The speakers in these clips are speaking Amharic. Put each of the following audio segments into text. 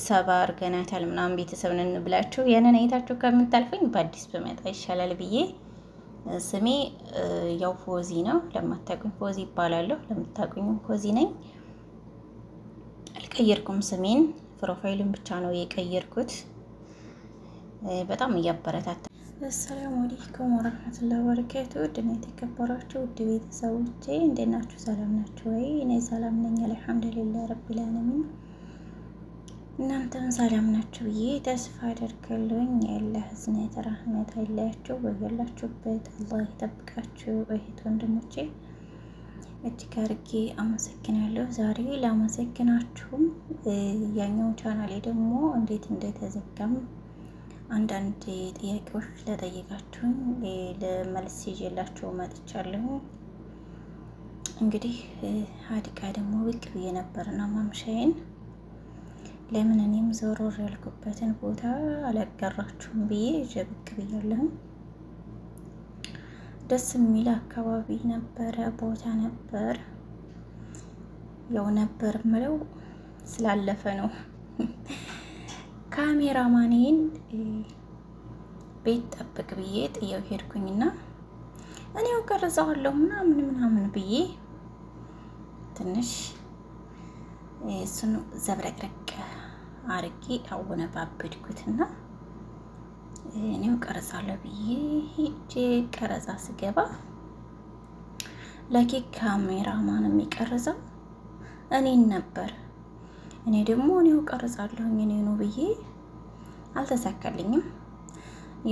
ሰባ አድርገናታል ምናምን ቤተሰብ ነን ብላችሁ ያንን አይታችሁ ከምታልፈኝ በአዲስ በመጣ ይሻላል ብዬ። ስሜ ያው ፎዚ ነው። ለማታውቁኝ ፎዚ ይባላለሁ። ለምታውቁኝ ፎዚ ነኝ። አልቀየርኩም ስሜን፣ profile ኡን ብቻ ነው የቀየርኩት። በጣም እያበረታታ። السلام عليكم ورحمة الله وبركاته። ውድና የተከበራችሁ ውድ ቤተሰቦቼ እንዴት ናችሁ? ሰላም ናችሁ ወይ? እኔ ሰላም ነኝ الحمد لله رب العالمين። እናንተም ሰላም ናችሁ ብዬ ተስፋ አደርጋለሁኝ። የአላህ እዝነት ረህመት አይለያችሁ፣ በያላችሁበት አላህ ይጠብቃችሁ። እህት ወንድሞቼ እጅግ አድርጌ አመሰግናለሁ። ዛሬ ላመሰግናችሁም ያኛው ቻናሌ ደግሞ እንዴት እንደተዘጋም አንዳንድ ጥያቄዎች ለጠየቃችሁኝ ለመልስ ይዤላችሁ መጥቻለሁ። እንግዲህ ሀዲቃ ደግሞ ብቅ ብዬ ነበርና ማምሻዬን ለምን እኔም ዞሮር ያልኩበትን ቦታ አላጋራችሁም ብዬ ይዤ ብቅ ብያለሁ። ደስ የሚል አካባቢ ነበረ፣ ቦታ ነበር። ያው ነበር ምለው ስላለፈ ነው። ካሜራማኔን ቤት ጠብቅ ብዬ ጥየው ሄድኩኝና እኔው ቀርጸዋለሁ ምናምን ምናምን ብዬ ትንሽ እሱን ዘብረቅረቅ አርጌ አወነባበድኩትና እኔው ቀረጻለሁ ብዬ ሄጄ ቀረጻ ስገባ ለኬ ካሜራማን የሚቀርጸው እኔን ነበር። እኔ ደግሞ እኔው ቀርጻለሁኝ እኔ ነው ብዬ አልተሳካልኝም።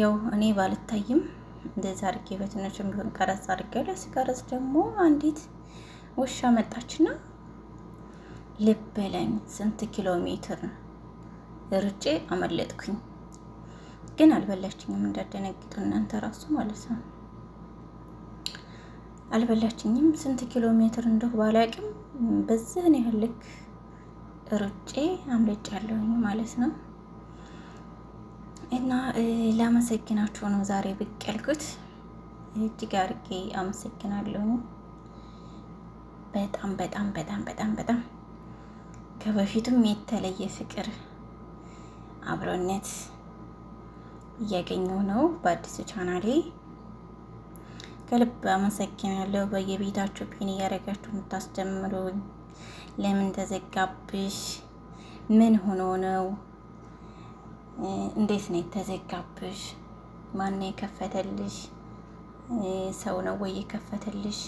ያው እኔ ባልታይም እንደዛ አድርጌ በትንሹም ቢሆን ቀረጽ አድርጌያለሁ። ስቀረጽ ደግሞ አንዲት ውሻ መጣችና ልበለኝ ስንት ኪሎ ሜትር ርጬ አመለጥኩኝ። ግን አልበላችኝም፣ እንዳደነግጡ እናንተ ራሱ ማለት ነው። አልበላችኝም። ስንት ኪሎ ሜትር እንደሁ ባላቅም በዚህን ያህል ልክ ርጬ አምልጫለሁኝ ማለት ነው። እና ላመሰግናችሁ ነው ዛሬ ብቅ ያልኩት። እጅግ አድርጌ አመሰግናለሁ። በጣም በጣም በጣም በጣም በጣም ከበፊቱም የተለየ ፍቅር አብሮነት እያገኘሁ ነው በአዲሱ ቻናሌ። ከልብ አመሰግናለሁ። በየቤታችሁ pin እያደረጋችሁ የምታስጀምሩኝ ለምን ተዘጋብሽ? ምን ሆኖ ነው? እንዴት ነው የተዘጋብሽ? ማን ነው የከፈተልሽ? ሰው ነው ወይ የከፈተልሽ?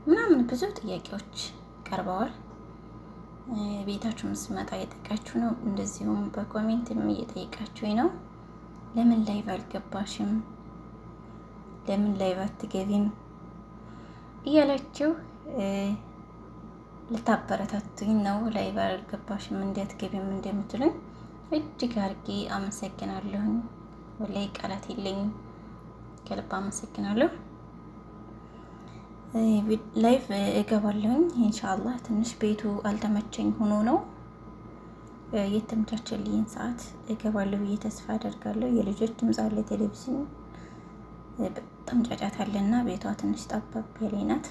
ምናምን ብዙ ጥያቄዎች ቀርበዋል። ቤታችሁም ስመጣ እየጠየቃችሁ ነው። እንደዚሁም በ comment ም እየጠየቃችሁኝ ነው። ለምን live አልገባሽም? ለምን live አትገቢም? እያላችሁ ልታበረታቱኝ ነው። live አልገባሽም እንዴት ገቢም እንደምትሉኝ እጅግ አድርጌ አመሰግናለሁኝ። ወላሂ ቃላት የለኝም። ከልብ አመሰግናለሁ። live እገባለሁኝ ኢንሻአላህ። ትንሽ ቤቱ አልተመቸኝ ሆኖ ነው፣ የተመቻቸልኝን ሰዓት እገባለሁ ብዬ ተስፋ አደርጋለሁ። የልጆች ድምፅ አለ፣ ቴሌቪዥን በጣም ጫጫታ አለና ቤቷ ትንሽ ጠባብ ያለኝ ናት።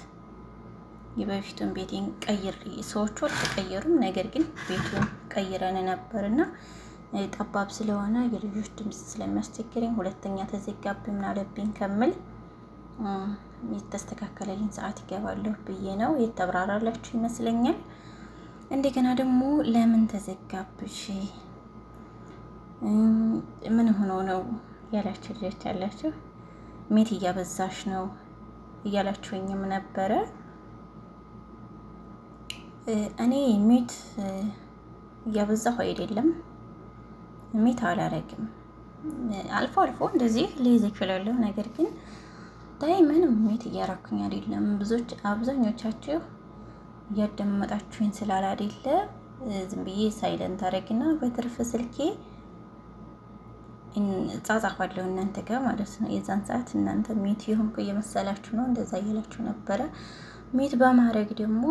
የበፊቱን ቤቴን ቀይር ሰዎቹ አልተቀየሩም፣ ነገር ግን ቤቱን ቀይረን ነበርና ጠባብ ስለሆነ የልጆች ድምፅ ስለሚያስቸግረኝ ሁለተኛ ተዘጋብኝ ምን አለብኝ ከምል የተስተካከለልኝ ሰዓት ይገባለሁ ብዬ ነው። የተብራራላችሁ ይመስለኛል። እንደገና ደግሞ ለምን ተዘጋብሽ፣ ምን ሆኖ ነው ያላችሁ ልጆች ያላችሁ፣ mute እያበዛሽ ነው እያላችሁኝም ነበረ። እኔ mute እያበዛሁ አይደለም፣ mute አላረግም። አልፎ አልፎ እንደዚህ ልይዝ እችላለሁ። ነገር ግን دايما mute እያረኩኝ አይደለም። ብዙዎች አብዛኞቻችሁ እያደመጣችሁኝ ስላላደለ ዝም ብዬ silent አረግና በትርፍ ስልኬ እጻጻፋለሁ እናንተ ጋር ማለት ነው። የዛን ሰዓት እናንተ mute የሆንኩ እየመሰላችሁ ነው፣ እንደዛ እያላችሁ ነበረ። mute በማድረግ ደግሞ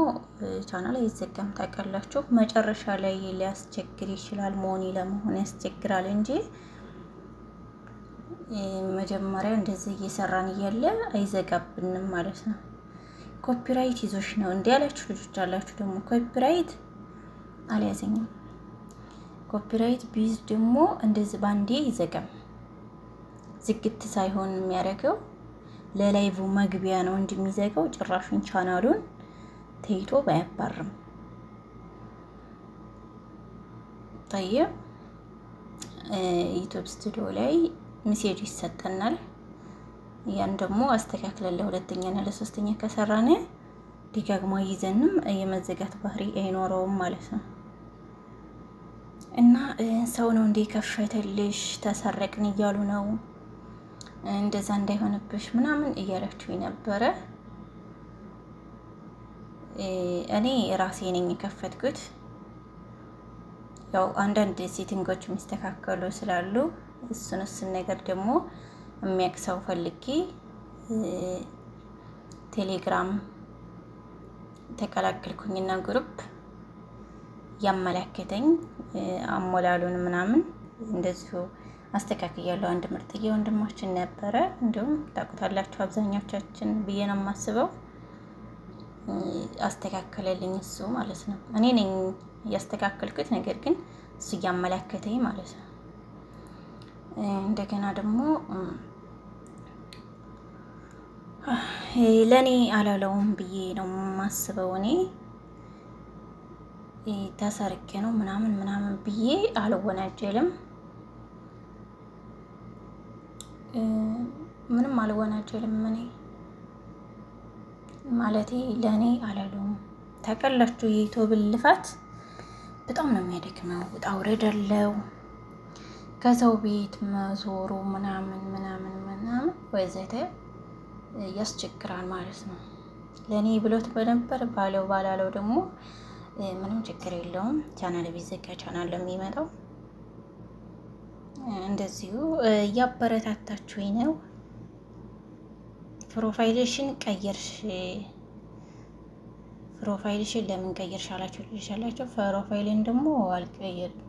ቻናል አይዘጋም ታውቃላችሁ። መጨረሻ ላይ ሊያስቸግር ይችላል፣ money ለመሆን ያስቸግራል እንጂ መጀመሪያ እንደዚህ እየሰራን እያለ አይዘጋብንም ማለት ነው። copyright ይዞሽ ነው እንዲህ ያላችሁ ልጆች አላችሁ። ደግሞ copyright አልያዘኝም። Copyright ቢይዝ ደግሞ እንደዚህ ባንዴ ይዘጋም። ዝግት ሳይሆን የሚያደርገው ለ live መግቢያ ነው እንጂ የሚዘጋው ጭራሹን ቻናሉን ተይቶ አያባርም። طيب YouTube Studio ላይ message ይሰጠናል። ያን ደግሞ አስተካክለን ለሁለተኛና ለሶስተኛ ከሰራን ደጋግሞ ይዘንም የመዘጋት ባህሪ አይኖረውም ማለት ነው። እና ሰው ነው እንዴ ከፈተልሽ ተሰረቅን እያሉ ነው እንደዛ እንዳይሆንብሽ ምናምን እያላችሁ ነበረ። እኔ ራሴ ነኝ የከፈትኩት። ያው አንዳንድ setting ኦች የሚስተካከሉ ስላሉ እሱን ነገር ደግሞ የሚያውቅ ሰው ፈልጌ ቴሌግራም ተቀላቀልኩኝና group ያመላከተኝ አሞላሉን ምናምን እንደዚሁ አስተካክያለሁ። አንድ ምርጥዬ ወንድማችን ነበረ። እንዲሁም ታውቁታላችሁ አብዛኛዎቻችን ብዬ ነው የማስበው። አስተካከለልኝ እሱ ማለት ነው። እኔ ነኝ እያስተካከልኩት፣ ነገር ግን እሱ እያመላከተኝ ማለት ነው። እንደገና ደግሞ ለእኔ አላለውም ብዬ ነው የማስበው። እኔ ተሰርቄ ነው ምናምን ምናምን ብዬ አልወናጀልም፣ ምንም አልወናጀልም። እኔ ማለቴ ለእኔ አላለውም። ታውቃላችሁ የ YouTube ልፋት በጣም ነው የሚያደክመው፣ ውጣ ውረድ አለው። ከሰው ቤት መዞሩ ምናምን ምናምን ምናምን ወዘተ ያስቸግራል ማለት ነው። ለእኔ ብሎት በነበር ባለው ባላለው ደግሞ ምንም ችግር የለውም። ቻናል ቢዘጋ ቻናል ለሚመጣው እንደዚሁ እያበረታታችሁኝ ነው። Profile ሽን ቀየርሽ፣ Profile ሽን ለምን ቀየርሽ አላችሁ ልጅ አላችሁ። Profile ን ደግሞ አልቀየርም፣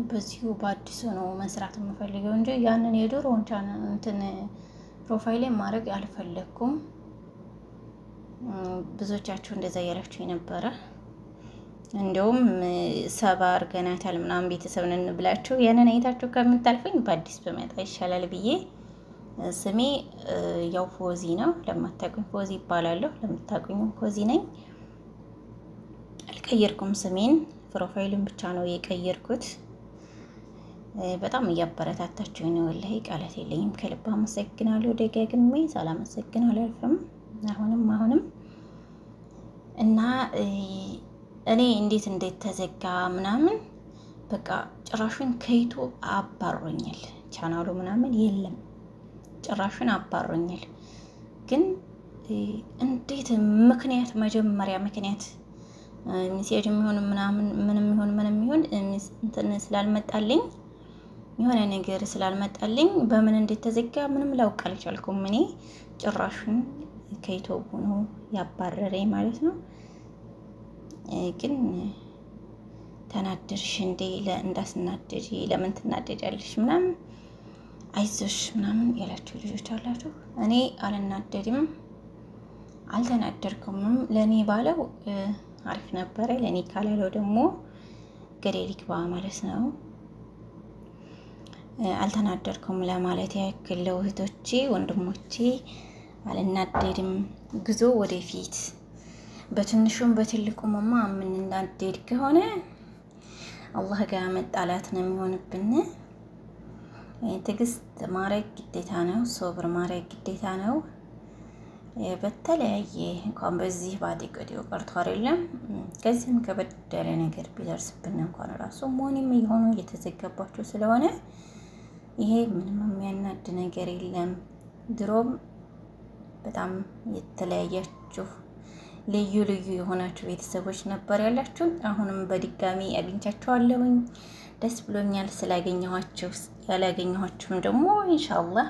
በዚሁ በአዲሱ ነው መስራት የምፈልገው እንጂ ያንን የድሮውን እንትን profile ን ማድረግ አልፈለግኩም። ብዙዎቻችሁ እንደዛ እያላችሁ የነበረ እንዲሁም ሰባ አድርገናታል ምናምን ቤተሰብ ነን ብላችሁ ያንን አይታችሁ ከምታልፈኝ በአዲስ በመጣ ይሻላል ብዬ። ስሜ ያው ፎዚ ነው። ለማታውቁኝ ፎዚ ይባላለሁ። ለምታውቁኝ ፎዚ ነኝ። አልቀየርኩም ስሜን፣ Profile ኡን ብቻ ነው የቀየርኩት። በጣም እያበረታታችሁ ነው። ወላሂ ቃላት የለኝም። ከልብ አመሰግናለሁ። ደጋግሜ ሳላመሰግን አላልፍም። አሁንም አሁንም እና እኔ እንዴት እንዴት ተዘጋ ምናምን በቃ ጭራሹን ከ YouTube አባሮኛል። ቻናሉ ምናምን የለም ጭራሹን አባሮኛል። ግን እንዴት ምክንያት መጀመሪያ ምክንያት message የሚሆን ምናምን ምንም ይሁን ምንም ይሁን እንትን ስላልመጣልኝ፣ የሆነ ነገር ስላልመጣልኝ በምን እንዴት ተዘጋ ምንም ላውቅ አልቻልኩም። እኔ ጭራሹን ከ YouTube ነው ያባረረኝ ማለት ነው። ግን ተናደድሽ እንዴ? እንዳስናደድ ለምን ትናደጃለሽ ምናምን አይዞሽ ምናምን ያላችሁ ልጆች አላችሁ። እኔ አልናደድም፣ አልተናደድኩምም። ለእኔ ባለው አሪፍ ነበረ። ለእኔ ካላለው ደግሞ ገደል ይግባ ማለት ነው። አልተናደድኩም ለማለት ያክል ለእህቶቼ ወንድሞቼ፣ አልናደድም። ጉዞ ወደፊት። በትንሹም በትልቁምማ የምንናደድ ከሆነ አላህ ጋር መጣላት ነው የሚሆንብን። ትዕግስት ማድረግ ግዴታ ነው። ሶብር ማድረግ ግዴታ ነው። በተለያየ እንኳን በዚህ ባጤቀዴው ቀርቶ አይደለም ከዚህም ከበድ ያለ ነገር ቢደርስብን እንኳን ራሱ መሆንም እየሆኑ እየተዘጋባቸው ስለሆነ ይሄ ምንም የሚያናድ ነገር የለም። ድሮም በጣም የተለያያችሁ ልዩ ልዩ የሆናችሁ ቤተሰቦች ነበር ያላችሁ። አሁንም በድጋሚ አግኝቻችኋለሁኝ። ደስ ብሎኛል ስላገኘኋችሁ። ያላገኘኋችሁም ደግሞ ኢንሻአላህ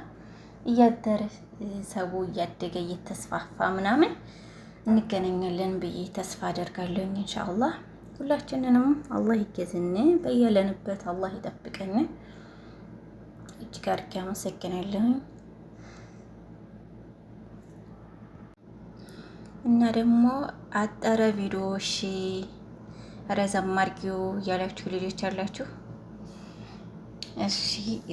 እያደረ ሰው እያደገ እየተስፋፋ ምናምን እንገናኛለን ብዬ ተስፋ አደርጋለሁኝ። ኢንሻአላህ ሁላችንንም አላህ ይገዝን፣ በያለንበት አላህ ይጠብቀን። እጅግ አድርጌ አመሰግናለሁኝ። እና ደግሞ አጠረ ቪዲዮሽ፣ ረዘም አድርጊው እያላችሁ ልጆች አላችሁ። እሺ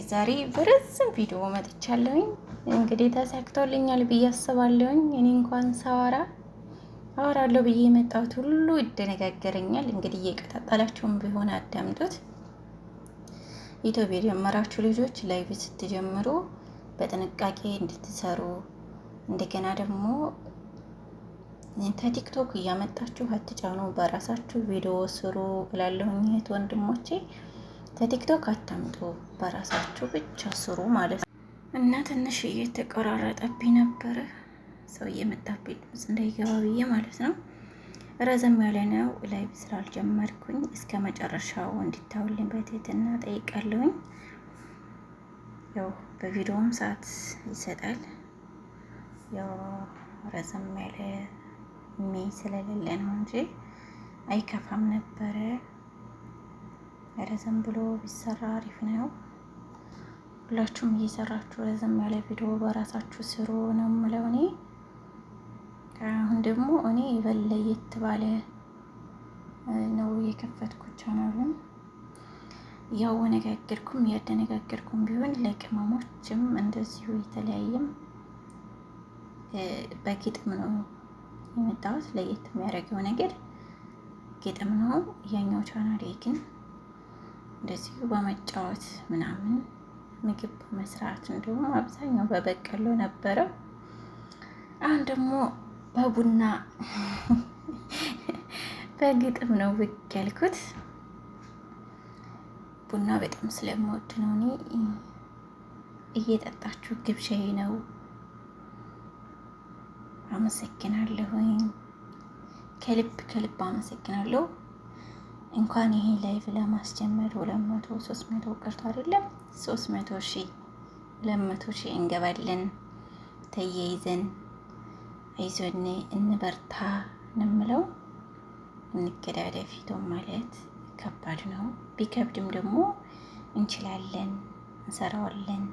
ዛሬ በረዝም ቪዲዮ መጥቻለሁኝ። እንግዲህ ተሳክቶልኛል ብዬ አስባለሁኝ። እኔ እንኳን ሳወራ አወራለሁ ብዬ የመጣሁት ሁሉ ይደነጋገረኛል። እንግዲህ እየቀጣጠላችሁም ቢሆን አዳምጡት። ኢትዮጵያ የጀመራችሁ ልጆች live ስትጀምሩ በጥንቃቄ እንድትሰሩ እንደገና ደግሞ ከቲክቶክ እያመጣችሁ አትጫኑ፣ በራሳችሁ ቪዲዮ ስሩ እላለሁኝ። እህት ወንድሞቼ ከቲክቶክ አታምጡ፣ በራሳችሁ ብቻ ስሩ ማለት ነው። እና ትንሽ እየተቆራረጠብኝ ነበረ ሰው እየመጣብኝ ድምፅ እንዳይገባ ብዬ ማለት ነው። ረዘም ያለ ነው። live ስላልጀመርኩኝ እስከ መጨረሻው እንዲታውልኝ በትህትና ጠይቃለሁኝ። ያው በቪዲዮም ሰዓት ይሰጣል። ያው ረዘም ያለ ሜ ስለሌለ ነው እንጂ አይከፋም ነበረ። ረዘም ብሎ ቢሰራ አሪፍ ነው። ሁላችሁም እየሰራችሁ ረዘም ያለ ቪዲዮ በራሳችሁ ስሩ ነው የምለው እኔ። አሁን ደግሞ እኔ የበለየት ባለ ነው የከፈትኩት ቻናሉን። ያወነጋገርኩም ያደነጋገርኩም ቢሆን ለቅመሞችም እንደዚሁ የተለያየም በግጥም ነው የመጣሁት። ለየት የሚያደርገው ነገር ግጥም ነው። ያኛው ቻናሌ ግን እንደዚሁ በመጫወት ምናምን ምግብ በመስራት እንዲሁም አብዛኛው በበቀሎ ነበረ። አሁን ደግሞ በቡና በግጥም ነው ብቅ ያልኩት። ቡና በጣም ስለምወድ ነው እኔ። እየጠጣችሁ ግብዣዬ ነው። አመሰግናለሁኝ። ከልብ ከልብ አመሰግናለሁ። እንኳን ይሄ live ለማስጀመር 200 300 ቀርቶ አይደለም 300,000 200,000 እንገባለን። ተያይዘን አይዞን እንበርታ እንምለው እንገዳደፍ። ፊቶ ማለት ከባድ ነው። ቢከብድም ደግሞ እንችላለን፣ እንሰራዋለን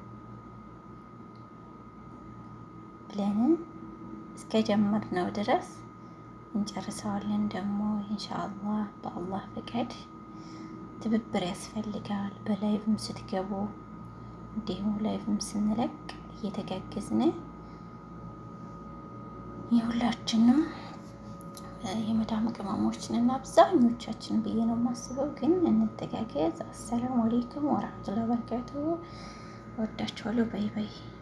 ብለን እስከ ጀመርነው ድረስ እንጨርሰዋለን። ደግሞ ኢንሻአላህ በአላህ ፈቃድ ትብብር ያስፈልጋል። በ live ም ስትገቡ እንዲሁም live ም ስንለቅ እየተጋገዝን የሁላችንም የመዳም ቅመሞችን እና አብዛኞቻችን ብዬ ነው የማስበው፣ ግን እንተጋገዝ። አሰላሙ አሌይኩም ወራህመቱላሂ ወበረካቱሁ። ወዳችኋለሁ። bye bye።